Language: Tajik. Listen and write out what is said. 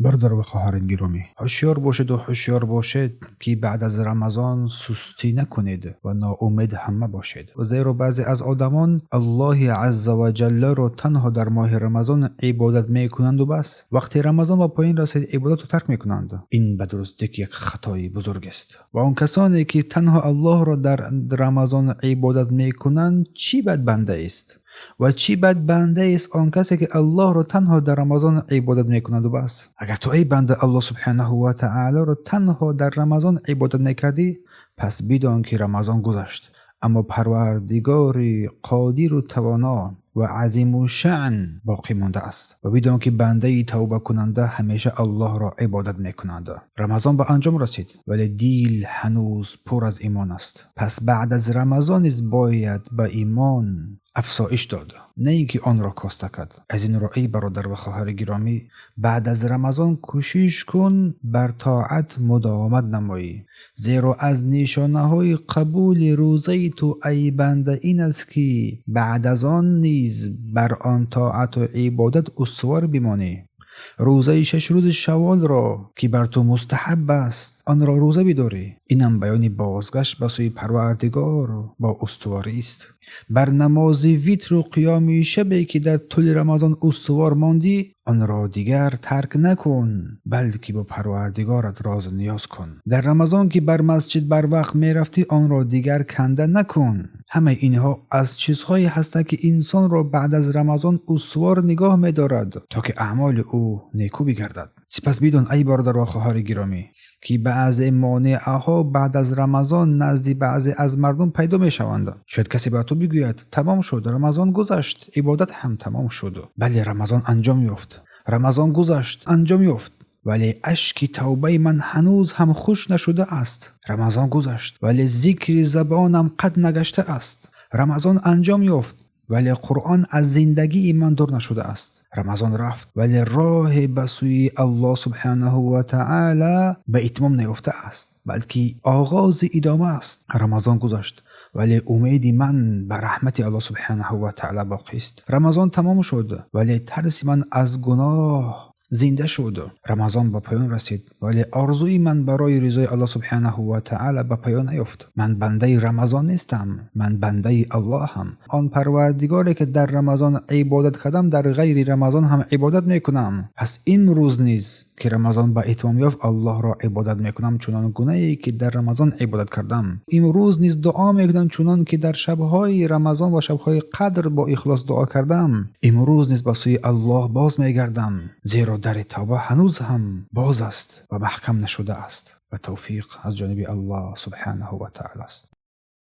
Бародар ва хоҳарони гиромӣ, ҳушёр бошед ва ҳушёр бошед, ки баъд аз Рамазон сустӣ накунед ва ноумед ҳам мабошед. Зеро баъзе аз одамон Аллоҳи азза ва ҷалларо танҳо дар моҳи Рамазон ибодат мекунанд ва бас. Вақте Рамазон ба поён расид, ибодатро тарк мекунанд. Ин ба дурустӣ як хатои бузург аст. Ва он касоне ки танҳо Аллоҳро дар Рамазон ибодат мекунанд, чӣ бад банда аст? Ва чӣ бад банда аст он касе ки Аллоҳро танҳо дар Рамазон ибодат мекунад ва бас. Агар ту, эй банда, Аллоҳ субҳонаҳу ва таолоро танҳо дар Рамазон ибодат мекардӣ, пас бидон ки Рамазон гузашт, аммо Парвардигори қодиру тавоно ва азимушшаън боқӣ мондааст. Ва бидон ки бандаи тавбакунанда ҳамеша Аллоҳро ибодат мекунад. Рамазон ба анҷом расид, вале дил ҳанӯз пур аз имон аст. Пас баъд аз Рамазон низ бояд ба имон афзоиш дод, на ин ки онро коста кард. Аз ин рӯ, эй бародар ва хоҳари гиромӣ, баъд аз Рамазон кӯшиш кун бар тоат мудовамат намоӣ, зеро аз нишонаҳои қабули рӯзаи ту, эй банда, ин аст, ки баъд аз он низ бар он тоату ибодат устувор бимонӣ. Рӯзаи 6 рӯзи шавволро, ки бар ту мустаҳаб аст, онро рӯза бидорӣ. Инам баёни бозгашт ба сӯи Парвардигор бо устуворист. Бар намози витру қиёми шабе, ки дар тӯли Рамазон устувор мондӣ, онро дигар тарк накун, балки бо Парвардигорат розу ниёз кун. Дар Рамазон, ки бар масҷид барвақт мерафтӣ, онро дигар канда накун. Ҳамаи инҳо аз чизҳое ҳастанд, ки инсонро баъд аз Рамазон устувор нигоҳ медорад, то ки аъмоли ӯ некӯ бигардад. Сипас бидон, эй бародар ва хоҳари гиромӣ, ки баъзе монеаҳо баъд аз Рамазон назди баъзе аз мардум пайдо мешаванд. Шояд касе ба ту бигӯяд: «Тамом шуд, Рамазон гузашт, ибодат ҳам тамом шуд». Бале, Рамазон анҷом ёфт, Рамазон гузашт, анҷом ёфт, вале ашки тавбаи ман ҳанӯз ҳам хушк нашудааст. Рамазон гузашт, вале зикри забонам қатъ нагаштааст. Рамазон анҷом ёфт, вале Қуръон аз зиндагии ман дур нашудааст. Рамазон рафт, вале роҳе ба сӯи Аллоҳ субҳонаҳу ва таъала ба итмом наёфтааст, балки оғози идома аст. Рамазон гузашт, вале умеди ман ба раҳмати Аллоҳ субҳонаҳу ва таъала боқист. Рамазон тамом шуд, вале тарси ман аз гуноҳ зинда шуд. Рамазон ба поён расид, вале орзуи ман барои ризои Аллоҳ субҳонаҳу ва таъала ба поён наёфт. Ман бандаи Рамазон нестам, ман бандаи Аллоҳам. Он Парвардигоре, ки дар Рамазон ибодат кардам, дар ғайри Рамазон ҳам ибодат мекунам. Пас имрӯз низ, ки Рамазон ба итмом ёфт, Аллоҳро ибодат мекунам, чунон гунае ки дар Рамазон ибодат кардам. Имрӯз низ дуо мекунам, чунон ки дар шабҳои Рамазон ва шабҳои Қадр бо ихлос дуо кардам. Имрӯз низ ба сӯи Аллоҳ боз мегардам, зеро дари тавба ҳанӯз ҳам боз аст ва маҳкам нашудааст ва тавфиқ аз ҷониби Аллоҳ субҳонаҳу ва таъала аст.